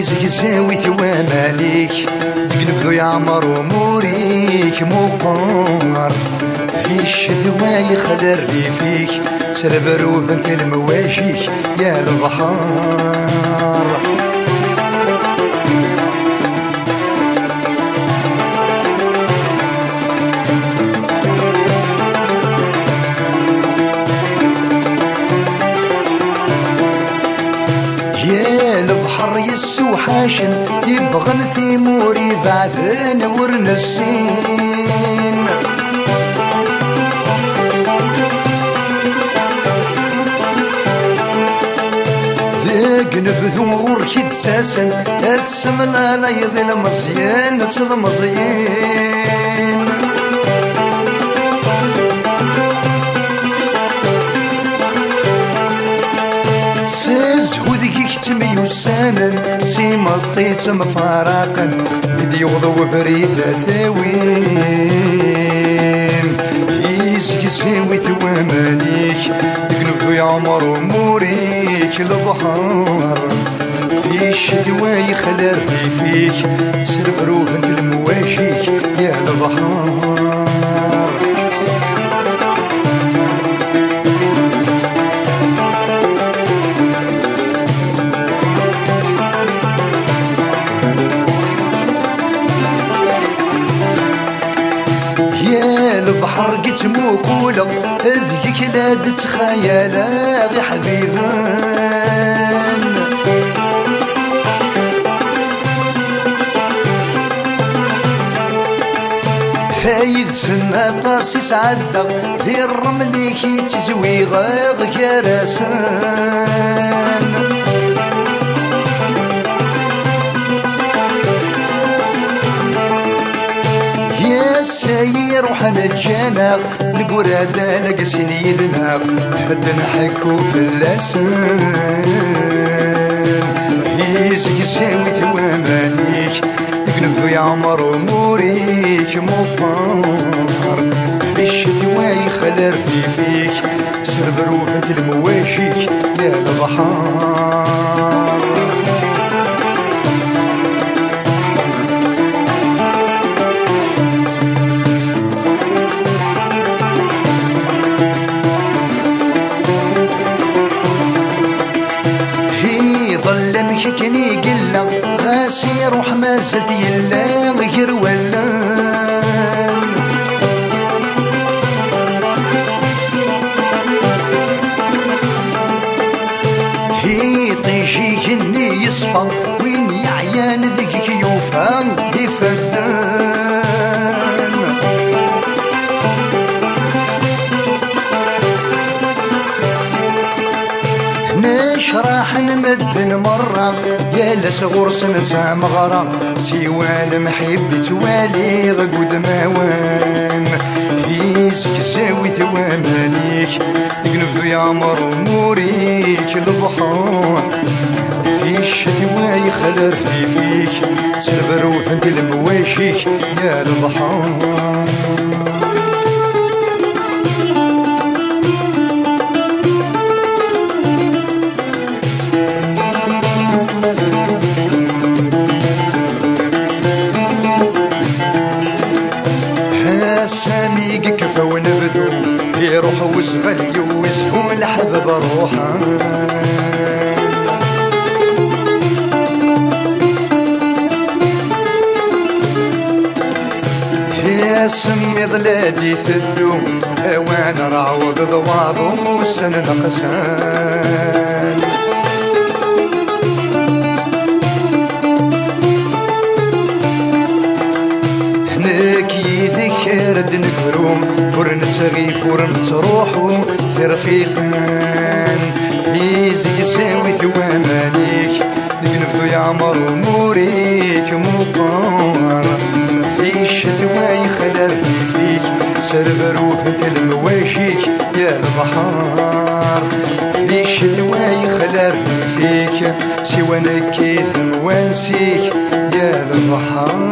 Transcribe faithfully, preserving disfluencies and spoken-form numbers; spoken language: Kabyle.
Izegzaw-it waman-ik, deg unebdu yeɛmer umur-ik meqqer. Di ccetwa yexla rrif-ik, srebrubent lemwaji-k ya lebḥer. Ya lebḥer yessewḥacen, yebɣen timura ibeɛden ur nessin. Deg unebdu ɣur-k i d-ttasen, ad tessemlalayeḍ ilmeẓyen d telmeẓyin. S zzhu deg-k ttemyussanen, s imeṭṭi ttemfaraqen, mi d-yewweḍ webrid ad t-awin. Izegzaw-it waman-ik, deg unebdu yeɛmer umur-ik lebḥer. Di ccetwa yexla rrif-ik, srebrubent lemwaji-k ya lebḥer. Ya lebḥer i ttmuquleɣ, deg-k la d-ttxayaleɣ iḥbiben. Yid-sen aṭas i sɛeddaɣ, di ṛṛemli-k i ttizwiɣeɣ gar-asen. Yes, ay iruḥen ǧǧan-aɣ, neggurad ad sin yid-neɣ, ḥedd nḥekku fell-asen. Izegzaw-it waman-ik, deg unebdu yeɛmer umur-ik meqqer. Di ccetwa yexla rrif-ik, srebrubent lemwaji-k ya lebḥer. Iḍelli amek akken i yella, ɣas iruḥ mazal-t yella gar wallen. Iṭij igenni yeṣfa, win yeɛyan deg-k yufa ifadden. Necraḥen medden merra, yal ass ɣur-sen d tameɣra. Siwa lemḥib i ttwaliɣ deg udmawen, izegzaw-it waman-ik, deg unebdu yeɛmer umur-ik lebḥer. Di ccetwa yexla rrif-ik, srebrubent lemwaji-k ya lebḥer. Asami yekfa unebdu, iruḥ uzɣal, yewwi zzhu leḥbab ruḥen. Asemmiḍ la d-iteddu, awan rɛuḍ d waḍu ussan neqsan. Nekk yid-k ara d-negru, ur nettɣif ur nettruḥu, d irfiqen. Izegzaw-it waman-ik, deg unebdu yeɛmer umur-ik. Terbrubent lemwaji-k, ya lebḥer. Di ccetwa yexla rrif-ik, siwa nekki d lemwansi-k, ya lebḥer.